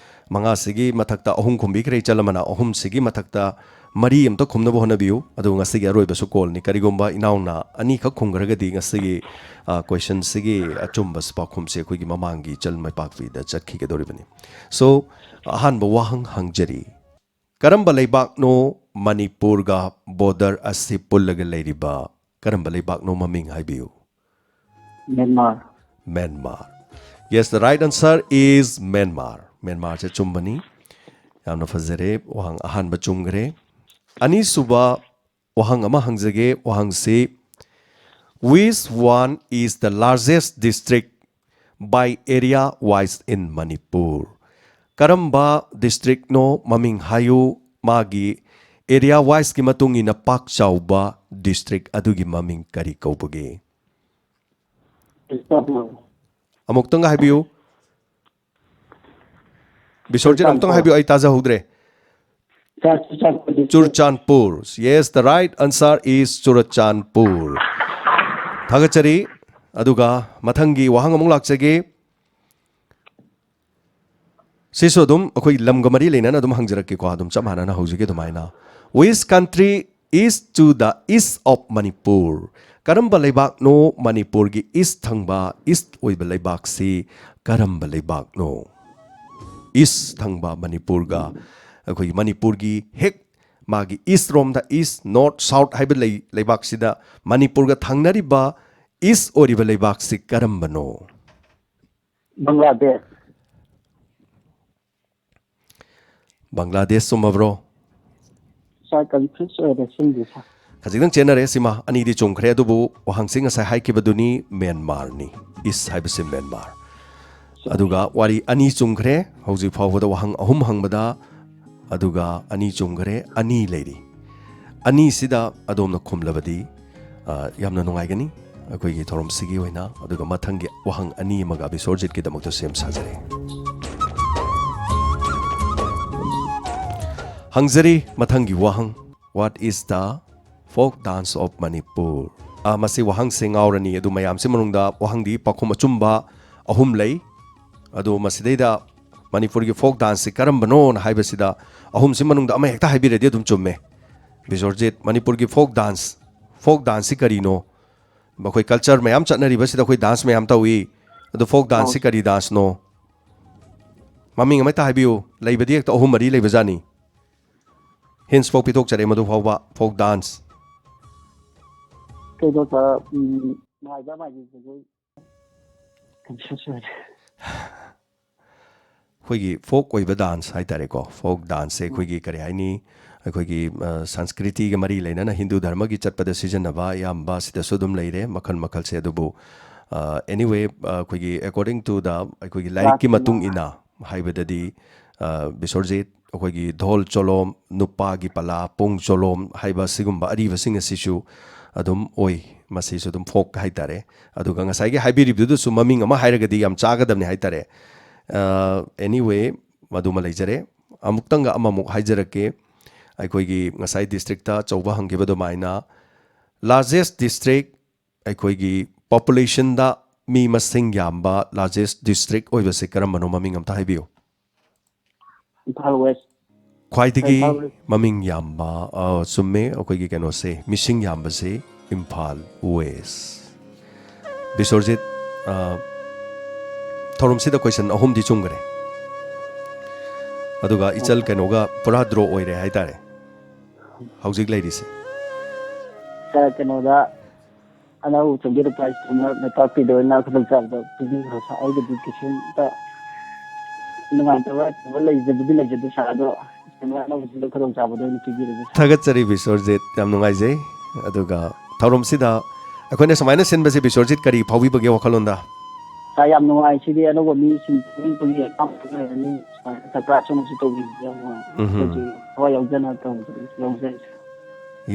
ꯃꯉꯥꯁꯤꯒꯤ ꯃꯊꯛꯇ ꯑꯍꯨꯝ ꯈꯨꯝꯕꯤꯈ꯭ꯔꯦ ꯏꯆꯜ ꯑꯃꯅ, ꯑꯍꯨꯝꯁꯤꯒꯤ ꯃꯊꯛꯇ ꯃꯔꯤ ꯑꯝꯇ ꯈꯨꯝꯅꯕ ꯍꯣꯠꯅꯕꯤꯌꯨ꯫ ꯑꯗꯨꯒ ꯉꯁꯤꯒꯤ ꯑꯔꯣꯏꯕꯁꯨ callꯅꯤ꯫ ꯀꯔꯤꯒꯨꯝꯕ ꯏꯅꯥꯎꯅ ꯑꯅꯤꯈꯛ ꯈꯨꯝꯈ꯭ꯔꯒꯗꯤ ꯉꯁꯤꯒꯤ, ꯑ, questionꯁꯤꯒꯤ ꯑꯆꯨꯝꯕ ꯄꯥꯎꯈꯨꯝꯁꯦ ꯑꯩꯈꯣꯏꯒꯤ ꯃꯃꯥꯡꯒꯤ ꯏꯆꯜ ꯃꯥꯏ ꯄꯥꯛꯄꯤꯗ ꯆꯠꯈꯤꯒꯗꯧꯔꯤꯕꯅꯤ꯫ So, ꯑꯍꯥꯟꯕ ꯋꯥꯍꯪ ꯍꯪꯖꯔꯤ꯫ ꯀꯔꯝꯕ ꯂꯩꯕꯥꯛꯅꯣ ꯃꯅꯤꯄꯨꯔꯒ border ꯑꯁꯤ ꯄꯨꯜꯂꯒ ꯂꯩꯔꯤꯕ? ꯀꯔꯝꯕ ꯂꯩꯕꯥꯛꯅꯣ ꯃꯃꯤꯡ ꯍꯥꯏꯕꯤꯌꯨ꯫ Myanmar. Myanmar. Yes, the right answer is Myanmar. ꯃ꯭ꯌꯥꯟꯃꯥꯔꯁꯦ ꯆꯨꯝꯕꯅꯤ꯫ ꯌꯥꯝꯅ ꯐꯖꯔꯦ꯫ ꯋꯥꯍꯪ ꯑꯍꯥꯟꯕ ꯆꯨꯝꯈ꯭ꯔꯦ꯫ ꯑꯅꯤꯁꯨꯕ ꯋꯥꯍꯪ ꯑꯃ ꯍꯪꯖꯒꯦ꯫ ꯋꯥꯍꯪꯁꯤ, which one is the largest district by area wise in Manipur? ꯀꯔꯝꯕ districtꯅꯣ ꯃꯃꯤꯡ ꯍꯥꯏꯌꯨ, ꯃꯥꯒꯤ area wiseꯀꯤ ꯃꯇꯨꯡ ꯏꯟꯅ ꯄꯥꯛ ꯆꯥꯎꯕ district ꯑꯗꯨꯒꯤ ꯃꯃꯤꯡ ꯀꯔꯤ ꯀꯧꯕꯒꯦ? ꯆꯨꯔꯆꯥꯟꯄꯨꯔ꯫ ꯑꯃꯨꯛꯇꯪꯒ ꯍꯥꯏꯕꯤꯌꯨ꯫ ꯕꯤꯁꯣꯔꯖꯤꯠ, ꯑꯃꯨꯛꯇꯪ ꯆꯨꯔꯆꯥꯟꯄꯨꯔ꯫ ꯍꯥꯏꯕꯤꯌꯨ, ꯑꯩ ꯇꯥꯖꯍꯧꯗ꯭ꯔꯦ꯫ ꯁꯥꯔ Churachandpur district꯫ Churachandpur. Yes, the right answer is Churachandpur. ꯊꯥꯒꯠꯆꯔꯤ꯫ ꯑꯗꯨꯒ ꯃꯊꯪꯒꯤ ꯋꯥꯍꯪ ꯑꯃꯨꯛ ꯂꯥꯛꯆꯒꯦ꯫ ꯁꯤꯁꯨ ꯑꯗꯨꯝ ꯑꯩꯈꯣꯏ ꯂꯝꯒ ꯃꯔꯤ ꯂꯩꯅꯅ ꯑꯗꯨꯝ ꯍꯪꯖꯔꯛꯀꯦꯀꯣ, ꯑꯗꯨꯝ ꯆꯞ ꯃꯥꯟꯅꯅ ꯍꯧꯖꯤꯛꯀꯤ ꯑꯗꯨꯃꯥꯏꯅ꯫ Which country is to the east of Manipur? ꯀꯔꯝꯕ ꯂꯩꯕꯥꯛꯅꯣ ꯃꯅꯤꯄꯨꯔꯒꯤ ꯏꯁ ꯊꯪꯕ, ꯏꯁ ꯑꯣꯏꯕ ꯂꯩꯕꯥꯛꯁꯤ ꯀꯔꯝꯕ ꯂꯩꯕꯥꯛꯅꯣ? ꯏꯁ ꯊꯪꯕ ꯃꯅꯤꯄꯨꯔꯒ, ꯑꯩꯈꯣꯏꯒꯤ ꯃꯅꯤꯄꯨꯔꯒꯤ ꯍꯦꯛ ꯃꯥꯒꯤ ꯏꯁ ꯔꯣꯝꯗ, ꯏꯁ, ꯅꯣꯔꯠ, ꯁꯥꯎꯠ ꯍꯥꯏꯕ ꯂꯩ, ꯂꯩꯕꯥꯛꯁꯤꯗ ꯃꯅꯤꯄꯨꯔꯒ ꯊꯪꯅꯔꯤꯕ ꯏꯁ ꯑꯣꯏꯔꯤꯕ ꯂꯩꯕꯥꯛꯁꯤ ꯀꯔꯝꯕꯅꯣ? ꯕꯪꯒ꯭ꯂꯥꯗꯦꯁ꯫ ꯕꯪꯒ꯭ꯂꯥꯗꯦꯁ ꯆꯨꯝꯃꯕ꯭ꯔꯣ? ꯁꯥꯔ, ꯀꯟꯐ꯭ꯌꯨꯁ ꯑꯣꯏꯔꯦ ꯁꯤꯝꯗꯤ, ꯁꯥꯔ꯫ ꯈꯖꯤꯛꯇꯪ ꯆꯦꯟꯅꯔꯦ ꯁꯤꯃ, ꯑꯅꯤꯗꯤ ꯆꯨꯝꯈ꯭ꯔꯦ꯫ ꯑꯗꯨꯕꯨ ꯋꯥꯍꯪꯁꯤ ꯉꯁꯥꯏ ꯍꯥꯏꯈꯤꯕꯗꯨꯅꯤ, ꯃ꯭ꯌꯥꯟꯃꯥꯔꯅꯤ, ꯏꯁ ꯍꯥꯏꯕꯁꯤ ꯃ꯭ꯌꯥꯟꯃꯥꯔ꯫ ꯑꯗꯨꯒ ꯋꯥꯔꯤ ꯑꯅꯤ ꯆꯨꯝꯈ꯭ꯔꯦ ꯍꯧꯖꯤꯛ ꯐꯥꯎꯕꯗ, ꯋꯥꯍꯪ ꯑꯍꯨꯝ ꯍꯪꯕꯗ꯫ ꯑꯗꯨꯒ ꯑꯅꯤ ꯆꯨꯝꯈ꯭ꯔꯦ, ꯑꯅꯤ ꯂꯩꯔꯤ꯫ ꯑꯅꯤꯁꯤꯗ ꯑꯗꯣꯝꯅ ꯈꯨꯝꯂꯕꯗꯤ, ꯑ, ꯌꯥꯝꯅ ꯅꯨꯡꯉꯥꯏꯒꯅꯤ ꯑꯩꯈꯣꯏꯒꯤ ꯊꯧꯔꯝꯁꯤꯒꯤ ꯑꯣꯏꯅ꯫ ꯑꯗꯨꯒ ꯃꯊꯪꯒꯤ ꯋꯥꯍꯪ ꯑꯅꯤ ꯑꯃꯒ ꯕꯤꯁꯣꯔꯖꯤꯠꯀꯤꯗꯃꯛꯇ ꯁꯦꯝ ꯁꯥꯖꯔꯦ꯫ ꯍꯪꯖꯔꯤ ꯃꯊꯪꯒꯤ ꯋꯥꯍꯪ, "What is the folk dance of Manipur?" ꯑ, ꯃꯁꯤ ꯋꯥꯍꯪꯁꯦ ꯉꯥꯎꯔꯅꯤ꯫ ꯑꯗꯨ ꯃꯌꯥꯝꯁꯤ ꯃꯅꯨꯡꯗ ꯋꯥꯍꯪꯗꯤ ꯄꯥꯎꯈꯨꯝ ꯑꯆꯨꯝꯕ ꯑꯍꯨꯝ ꯂꯩ꯫ ꯑꯗꯨ ꯃꯁꯤꯗꯩꯗ ꯃꯅꯤꯄꯨꯔꯒꯤ ꯐꯣꯛ ꯗꯥꯟꯁꯁꯤ ꯀꯔꯝꯕꯅꯣꯅ ꯍꯥꯏꯕꯁꯤꯗ ꯑꯍꯨꯝꯁꯤ ꯃꯅꯨꯡꯗ ꯑꯃ ꯍꯦꯛꯇ ꯍꯥꯏꯕꯤꯔꯗꯤ ꯑꯗꯨꯝ ꯆꯨꯝꯃꯦ꯫ ꯕꯤꯁꯣꯔꯖꯤꯠ, ꯃꯅꯤꯄꯨꯔꯒꯤ ꯐꯣꯛ ꯗꯥꯟꯁ, ꯐꯣꯛ ꯗꯥꯟꯁꯁꯤ ꯀꯔꯤꯅꯣ? ꯑꯩꯈꯣꯏ ꯀꯜꯆꯔ ꯃꯌꯥꯝ ꯆꯠꯅꯔꯤꯕꯁꯤꯗ ꯑꯩꯈꯣꯏ ꯗꯥꯟꯁ ꯃꯌꯥꯝ ꯇꯧꯏ꯫ ꯑꯗꯨ ꯐꯣꯛ ꯗꯥꯟꯁꯁꯤ ꯀꯔꯤ ꯗꯥꯟꯁꯅꯣ? ꯃꯃꯤꯡ ꯑꯃ ꯍꯦꯛꯇ ꯍꯥꯏꯕꯤꯌꯨ꯫ ꯂꯩꯕꯗꯤ ꯍꯦꯛꯇ ꯑꯍꯨꯝ ꯃꯔꯤ ꯂꯩꯕꯖꯥꯠꯅꯤ꯫ ꯍꯤꯟꯁ ꯐꯥꯎ ꯄꯤꯊꯣꯛꯆꯔꯦ ꯃꯗꯨ ꯐꯥꯎꯕ, ꯐꯣꯛ ꯗꯥꯟꯁ꯫ ꯀꯩꯅꯣ, ꯁꯥꯔ, ꯎꯝ, ꯃꯥꯏꯕ ꯃꯥꯏꯕꯤ ꯖꯒꯣꯏ꯫ ꯀꯟꯐ꯭ꯌꯨꯁ ꯑꯣꯏꯔꯦ꯫ ꯑꯩꯈꯣꯏꯒꯤ ꯐꯣꯛ ꯑꯣꯏꯕ ꯗꯥꯟꯁ ꯍꯥꯏꯇꯥꯔꯦꯀꯣ, ꯐꯣꯛ ꯗꯥꯟꯁꯁꯦ ꯑꯩꯈꯣꯏꯒꯤ ꯀꯔꯤ ꯍꯥꯏꯅꯤ, ꯑꯩꯈꯣꯏꯒꯤ, ꯑ, ꯁꯪꯁꯀ꯭ꯔꯤꯇꯤꯒ ꯃꯔꯤ ꯂꯩꯅꯅ ꯍꯤꯟꯗꯨ ꯙꯔꯃꯒꯤ ꯆꯠꯄꯗ ꯁꯤꯖꯤꯟꯅꯕ ꯑꯌꯥꯝꯕ ꯁꯤꯗꯁꯨ ꯑꯗꯨꯝ ꯂꯩꯔꯦ ꯃꯈꯜ ꯃꯈꯜꯁꯦ꯫ ꯑꯗꯨꯕꯨ, ꯑ, anyway, ꯑ, ꯑꯩꯈꯣꯏꯒꯤ according to the ꯑꯩꯈꯣꯏꯒꯤ ꯂꯥꯏꯔꯤꯛꯀꯤ ꯃꯇꯨꯡ ꯏꯟꯅ ꯍꯥꯏꯕꯗꯗꯤ, ꯑ, ꯕꯤꯁꯣꯔꯖꯤꯠ, ꯑꯩꯈꯣꯏꯒꯤ ꯙꯣꯜ ꯆꯣꯂꯣꯝ, ꯅꯨꯄꯥꯒꯤ ꯄꯂꯥ, ꯄꯨꯡ ꯆꯣꯂꯣꯝ ꯍꯥꯏꯕ ꯁꯤꯒꯨꯝꯕ ꯑꯔꯤꯕꯁꯤꯡ ꯑꯁꯤꯁꯨ ꯑꯗꯨꯝ ꯑꯣꯏ꯫ ꯃꯁꯤꯁꯨ ꯑꯗꯨꯝ ꯐꯣꯛ ꯍꯥꯏꯇꯥꯔꯦ꯫ ꯑꯗꯨꯒ ꯉꯁꯥꯏꯒꯤ ꯍꯥꯏꯕꯤꯔꯤꯕꯗꯨꯗꯁꯨ ꯃꯃꯤꯡ ꯑꯃ ꯍꯥꯏꯔꯒꯗꯤ ꯌꯥꯝ ꯆꯥꯒꯗꯕꯅꯤ ꯍꯥꯏꯇꯥꯔꯦ꯫ ꯑ, anyway, ꯃꯗꯨꯃ ꯂꯩꯖꯔꯦ꯫ ꯑꯃꯨꯛꯇꯪꯒ ꯑꯃꯃꯨꯛ ꯍꯥꯏꯖꯔꯛꯀꯦ꯫ ꯑꯩꯈꯣꯏꯒꯤ ꯉꯁꯥꯏ ꯗꯤꯁꯇ꯭ꯔꯤꯛꯇ ꯑꯆꯧꯕ ꯍꯪꯈꯤꯕ ꯑꯗꯨꯃꯥꯏꯅ, largest district ꯑꯩꯈꯣꯏꯒꯤ ꯄꯣꯄꯨꯂꯦꯁꯟꯗ ꯃꯤ ꯃꯁꯤꯡ ꯌꯥꯝꯕ ꯂꯥꯔꯖꯦꯁ ꯗꯤꯁꯇ꯭ꯔꯤꯛ ꯑꯣꯏꯕꯁꯦ ꯀꯔꯝꯕꯅꯣ? ꯃꯃꯤꯡ ꯑꯝꯇ ꯍꯥꯏꯕꯤꯌꯨ꯫ ꯏꯝꯐꯥꯜ ꯋꯦꯁ꯫ ꯈ꯭ꯋꯥꯏꯗꯒꯤ ꯏꯝꯐꯥꯜ ꯋꯦꯁ꯫ ꯃꯃꯤꯡ ꯌꯥꯝꯕ, ꯑ, ꯆꯨꯝꯃꯦ, ꯑꯩꯈꯣꯏꯒꯤ ꯀꯩꯅꯣꯁꯦ, ꯃꯤꯁꯤꯡ ꯌꯥꯝꯕꯁꯦ ꯏꯝꯐꯥꯜ ꯋꯦꯁ꯫ ꯕꯤꯁ꯭ꯋꯔꯖꯤꯠ, ꯑ, ꯊꯧꯔꯝꯁꯤꯗ ꯀꯣꯏꯁꯟ ꯑꯍꯨꯝꯗꯤ ꯆꯨꯝꯈ꯭ꯔꯦ, ꯑꯗꯨꯒ ꯏꯆꯜ ꯀꯩꯅꯣꯒ ꯄꯨꯔꯥ ꯗ꯭ꯔꯣ ꯑꯣꯏꯔꯦ ꯍꯥꯏꯇꯥꯔꯦ ꯍꯧꯖꯤꯛ ꯂꯩꯔꯤꯁꯦ꯫ ꯁꯥꯔ, ꯀꯩꯅꯣꯗ ꯑꯅꯧꯕ ꯆꯪꯕꯤꯔꯛꯄ ꯏꯁꯇ꯭ꯔꯤꯃꯔ ꯃꯥꯏꯄꯥꯛꯄꯤꯗ ꯑꯣꯏꯅ ꯈꯨꯗꯣꯡꯆꯥꯕꯗꯣ ꯄꯤꯕꯤꯈ꯭ꯔꯣ ꯁꯥꯔ꯫ ꯑꯩꯒꯤꯗꯤ ꯀꯩꯁꯨꯝꯇ ꯅꯨꯡꯉꯥꯏꯇꯕ ꯀꯩꯅꯣ ꯂꯩꯖꯕꯗꯤ ꯂꯩꯖꯗꯦ ꯁꯥꯔ, ꯑꯗꯣ ꯏꯁꯇ꯭ꯔꯤꯃꯔ ꯑꯅꯧꯕꯁꯤꯗ ꯈꯨꯗꯣꯡꯆꯥꯕꯗꯣ ꯑꯣꯏꯅ ꯄꯤꯕꯤꯔꯒꯦ ꯁꯥꯔ꯫ ꯊꯥꯒꯠꯆꯔꯤ ꯕꯤꯁ꯭ꯋꯔꯖꯤꯠ, ꯌꯥꯝ ꯅꯨꯡꯉꯥꯏꯖꯩ꯫ ꯑꯗꯨꯒ ꯊꯧꯔꯝꯁꯤꯗ ꯑꯩꯈꯣꯏꯅ ꯁꯨꯃꯥꯏꯅ ꯁꯤꯟꯕꯁꯦ ꯕꯤꯁ꯭ꯋꯔꯖꯤꯠ ꯀꯔꯤ ꯐꯥꯎꯕꯤꯕꯒꯦ ꯋꯥꯈꯜꯂꯣꯟꯗ? ꯁꯥꯔ, ꯌꯥꯝ ꯅꯨꯡꯉꯥꯏ꯫ ꯁꯤꯗꯤ ꯑꯅꯧꯕ ꯃꯤꯁꯤꯡ ꯄꯨꯟꯕꯒꯤ ꯑꯄꯥꯝꯕ ꯑꯣꯏꯔꯅꯤ꯫ ꯁꯨꯃꯥꯏꯅ ꯁꯔꯄ꯭ꯔꯥꯏꯖ ꯑꯃꯁꯨ ꯇꯧꯕꯤꯕꯁꯦ ꯌꯥꯝ ꯅꯨꯡꯉꯥꯏ꯫ ꯎꯝꯍꯨꯝ꯫ ꯑꯩꯈꯣꯏꯁꯨ ꯊꯋꯥꯏ ꯌꯥꯎꯖꯅ ꯇꯧꯖꯔꯤ, ꯌꯥꯎꯖꯔꯤ ꯁꯥꯔ꯫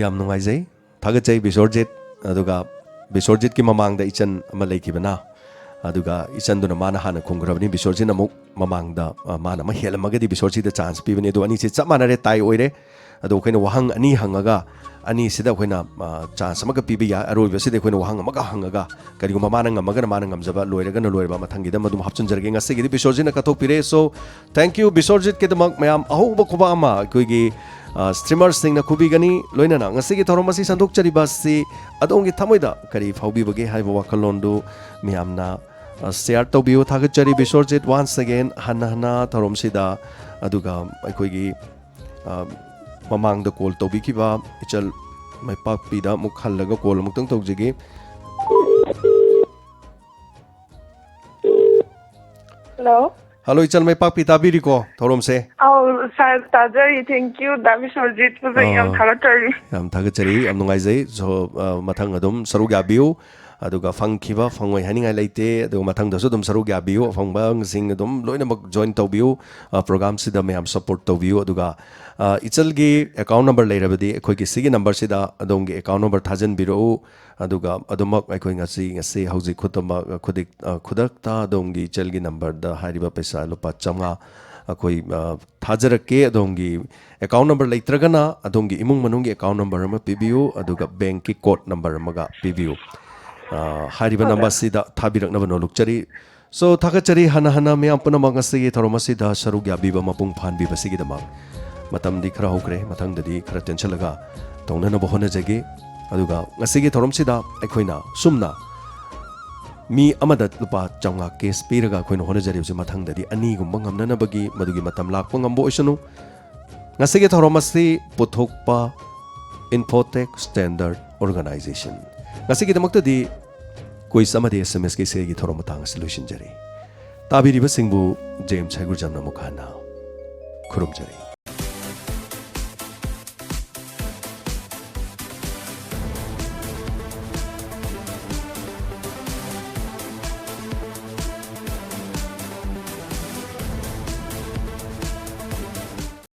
ꯌꯥꯝ ꯅꯨꯡꯉꯥꯏꯖꯩ, ꯊꯥꯒꯠꯆꯩ ꯕꯤꯁ꯭ꯋꯔꯖꯤꯠ꯫ ꯑꯗꯨꯒ ꯕꯤꯁ꯭ꯋꯔꯖꯤꯠꯀꯤ ꯃꯃꯥꯡꯗ ꯏꯆꯟ ꯑꯃ ꯂꯩꯈꯤꯕꯅ, ꯑꯗꯨꯒ ꯏꯆꯟꯗꯨꯅ ꯃꯥꯅ ꯍꯥꯟꯅ ꯈꯨꯝꯈ꯭ꯔꯕꯅꯤ꯫ ꯕꯤꯁ꯭ꯋꯔꯖꯤꯠꯅ ꯑꯃꯨꯛ ꯃꯃꯥꯡꯗ, ꯑ, ꯃꯥꯅ ꯑꯃ ꯍꯦꯜꯂꯝꯃꯒꯗꯤ ꯕꯤꯁ꯭ꯋꯔꯖꯤꯠꯇ ꯆꯥꯟꯁ ꯄꯤꯕꯅꯤ꯫ ꯑꯗꯣ ꯑꯅꯤꯁꯦ ꯆꯞ ꯃꯥꯟꯅꯔꯦ, ꯇꯥꯏ ꯑꯣꯏꯔꯦ꯫ ꯑꯗꯣ ꯑꯩꯈꯣꯏꯅ ꯋꯥꯍꯪ ꯑꯅꯤ ꯍꯪꯉꯒ, ꯑꯅꯤꯁꯤꯗ ꯑꯩꯈꯣꯏꯅ, ꯑ, ꯆꯥꯟꯁ ꯑꯃꯒ ꯄꯤꯕ ꯌꯥꯏ꯫ ꯑꯔꯣꯏꯕꯁꯤꯗ ꯑꯩꯈꯣꯏꯅ ꯋꯥꯍꯪ ꯑꯃꯒ ꯍꯪꯉꯒ, ꯀꯔꯤꯒꯨꯝꯕ ꯃꯥꯅ ꯉꯝꯃꯒꯅ ꯃꯥꯅ ꯉꯝꯖꯕ, ꯂꯣꯏꯔꯒꯅ ꯂꯣꯏꯔꯕ, ꯃꯊꯪꯒꯤꯗ ꯑꯗꯨꯝ ꯍꯥꯞꯆꯤꯟꯖꯔꯒꯦ꯫ ꯉꯁꯤꯒꯤꯗꯤ ꯕꯤꯁ꯭ꯋꯔꯖꯤꯠꯅ ꯀꯠꯊꯣꯛꯄꯤꯔꯦ꯫ So, thank you ꯕꯤꯁ꯭ꯋꯔꯖꯤꯠꯀꯤꯗꯃꯛ꯫ ꯃꯌꯥꯝ ꯑꯍꯧꯕ ꯈꯨꯕꯥꯛ ꯑꯃ ꯑꯩꯈꯣꯏꯒꯤ, ꯑ, ꯁ꯭ꯇ꯭ꯔꯤꯃꯔꯁꯤꯡꯅ ꯈꯨꯕꯤꯒꯅꯤ꯫ ꯂꯣꯏꯅꯅ ꯉꯁꯤꯒꯤ ꯊꯧꯔꯝ ꯑꯁꯤ ꯁꯟꯗꯣꯛꯆꯔꯤꯕ ꯑꯁꯤ ꯑꯗꯣꯝꯒꯤ ꯊꯃꯣꯏꯗ ꯀꯔꯤ ꯐꯥꯎꯕꯤꯕꯒꯦ ꯍꯥꯏꯕ ꯋꯥꯈꯜꯂꯣꯟꯗꯨ ꯃꯌꯥꯝꯅ, ꯑ, ꯁꯤꯌꯥꯔ ꯇꯧꯕꯤꯌꯨ꯫ ꯊꯥꯒꯠꯆꯔꯤ ꯕꯤꯁ꯭ꯋꯔꯖꯤꯠ, once again, ꯍꯟꯅ ꯍꯟꯅ ꯊꯧꯔꯝꯁꯤꯗ꯫ ꯑꯗꯨꯒ ꯑꯩꯈꯣꯏꯒꯤ, ꯑ, ꯃꯃꯥꯡꯗ ꯀꯣꯜ ꯇꯧꯕꯤꯈꯤꯕ ꯏꯆꯜ ꯃꯥꯏꯄꯥꯛꯄꯤꯗ ꯑꯃꯨꯛ ꯍꯜꯂꯒ ꯀꯣꯜ ꯑꯃꯨꯛꯇꯪ ꯇꯧꯖꯒꯦ꯫ ꯍꯜꯂꯣ꯫ ꯍꯜꯂꯣ, ꯏꯆꯜ ꯃꯥꯏꯄꯥꯛꯄꯤ, ꯇꯥꯕꯤꯔꯤꯀꯣ ꯊꯧꯔꯝꯁꯦ? ꯑꯧ ꯁꯥꯔ, ꯇꯥꯖꯔꯤ꯫ Thank you ꯗꯥ ꯕꯤꯁ꯭ꯋꯔꯖꯤꯠꯄꯨꯁꯨ ꯌꯥꯝ ꯑꯥ, ꯊꯥꯒꯠꯆꯔꯤ꯫ ꯌꯥꯝ ꯊꯥꯒꯠꯆꯔꯤ, ꯌꯥꯝ ꯅꯨꯡꯉꯥꯏꯖꯩ꯫ So, ꯑ, ꯃꯊꯪ ꯑꯗꯨꯝ ꯁꯔꯨꯛ ꯌꯥꯕꯤꯌꯨ, ꯑꯗꯨꯒ ꯐꯪꯈꯤꯕ ꯐꯪꯉꯣꯏ ꯍꯥꯏꯅꯤꯡꯉꯥꯏ ꯂꯩꯇꯦ꯫ ꯑꯗꯨꯒ ꯃꯊꯪꯗꯁꯨ ꯑꯗꯨꯝ ꯁꯔꯨꯛ ꯌꯥꯕꯤꯌꯨ, ꯑꯐꯪꯕꯁꯤꯡ ꯑꯗꯨꯝ ꯂꯣꯏꯅꯃꯛ ꯖꯣꯏꯟ ꯇꯧꯕꯤꯌꯨ꯫ ꯑ, ꯄ꯭ꯔꯣꯒ꯭ꯔꯥꯝꯁꯤꯗ ꯃꯌꯥꯝ ꯁꯞꯄꯣꯔꯠ ꯇꯧꯕꯤꯌꯨ꯫ ꯑꯗꯨꯒ, ꯑ, ꯏꯆꯜꯒꯤ ꯑꯦꯀꯥꯎꯟ ꯅꯝꯕꯔ ꯂꯩꯔꯕꯗꯤ ꯑꯩꯈꯣꯏꯒꯤ ꯁꯤꯒꯤ ꯅꯝꯕꯔꯁꯤꯗ ꯑꯗꯣꯝꯒꯤ ꯑꯦꯀꯥꯎꯟ ꯅꯝꯕꯔ ꯊꯥꯖꯤꯟꯕꯤꯔꯛꯎ꯫ ꯑꯗꯨꯒ ꯑꯗꯨꯃꯛ ꯑꯩꯈꯣꯏ ꯉꯁꯤ, ꯉꯁꯤ ꯍꯧꯖꯤꯛ ꯈꯨꯗꯝꯃꯛ ꯈꯨꯗꯤꯛ-, ꯑ, ꯈꯨꯗꯛꯇ ꯑꯗꯣꯝꯒꯤ ꯏꯆꯜꯒꯤ ꯅꯝꯕꯔꯗ ꯍꯥꯏꯔꯤꯕ ꯄꯩꯁꯥ ꯂꯨꯄꯥ ꯆꯥꯝꯃꯉꯥ ꯑꯩꯈꯣꯏ, ꯑ, ꯊꯥꯖꯔꯛꯀꯦ꯫ ꯑꯗꯣꯝꯒꯤ ꯑꯦꯀꯥꯎꯟ ꯅꯝꯕꯔ ꯂꯩꯇ꯭ꯔꯒꯅ ꯑꯗꯣꯝꯒꯤ ꯏꯃꯨꯡ ꯃꯅꯨꯡꯒꯤ ꯑꯦꯀꯥꯎꯟ ꯅꯝꯕꯔ ꯑꯃ ꯄꯤꯕꯤꯌꯨ, ꯑꯗꯨꯒ ꯕꯦꯡꯛꯀꯤ ꯀꯣꯗ ꯅꯝꯕꯔ ꯑꯃꯒ ꯄꯤꯕꯤꯌꯨ꯫ ꯑ, ꯍꯥꯏꯔꯤꯕ ꯅꯝꯕꯔꯁꯤꯗ ꯊꯥꯕꯤꯔꯛꯅꯕ ꯅꯣꯜꯂꯨꯛꯆꯔꯤ꯫ So, ꯊꯥꯒꯠꯆꯔꯤ ꯍꯟꯅ ꯍꯟꯅ ꯃꯤꯌꯥꯝ ꯄꯨꯝꯅꯃꯛ ꯉꯁꯤꯒꯤ ꯊꯧꯔꯝ ꯑꯁꯤꯗ ꯁꯔꯨꯛ ꯌꯥꯕꯤꯕ ꯃꯄꯨꯡ ꯐꯥꯍꯟꯕꯤꯕꯁꯤꯒꯤꯗꯃꯛ꯫ ꯃꯇꯝꯗꯤ ꯈꯔ ꯍꯧꯈ꯭ꯔꯦ, ꯃꯊꯪꯗꯗꯤ ꯈꯔ ꯇꯦꯟꯁꯤꯜꯂꯒ ꯇꯧꯅꯅꯕ ꯍꯣꯠꯅꯖꯒꯦ꯫ ꯑꯗꯨꯒ ꯉꯁꯤꯒꯤ ꯊꯧꯔꯝꯁꯤꯗ ꯑꯩꯈꯣꯏꯅ ꯁꯨꯝꯅ ꯃꯤ ꯑꯃꯗ ꯂꯨꯄꯥ ꯆꯥꯝꯃꯉꯥ ꯀꯦꯁ ꯄꯤꯔꯒ ꯑꯩꯈꯣꯏꯅ ꯍꯣꯠꯅꯖꯔꯤꯕꯁꯤ ꯃꯊꯪꯗꯗꯤ ꯑꯅꯤꯒꯨꯝꯕ ꯉꯝꯅꯅꯕꯒꯤ, ꯃꯗꯨꯒꯤ ꯃꯇꯝ ꯂꯥꯛꯄ ꯉꯝꯕ ꯑꯣꯏꯁꯅꯨ꯫ ꯉꯁꯤꯒꯤ ꯊꯧꯔꯝ ꯑꯁꯤ ꯄꯨꯊꯣꯛꯄ Infotech Standard Organization꯫ ꯉꯁꯤꯒꯤꯗꯃꯛꯇꯗꯤ quiz ꯑꯃꯗꯤ S M S ꯀꯤ ꯏꯁꯩꯒꯤ ꯊꯧꯔꯝ ꯃꯇꯥꯡ ꯑꯁꯤ ꯂꯣꯏꯁꯤꯟꯖꯔꯤ꯫ ꯇꯥꯕꯤꯔꯤꯕꯁꯤꯡꯕꯨ ꯖꯦꯝꯁ ꯍꯩꯒ꯭ꯔꯨꯖꯝꯅ ꯑꯃꯨꯛ ꯍꯟꯅ ꯈꯨꯔꯨꯝꯖꯔꯤ꯫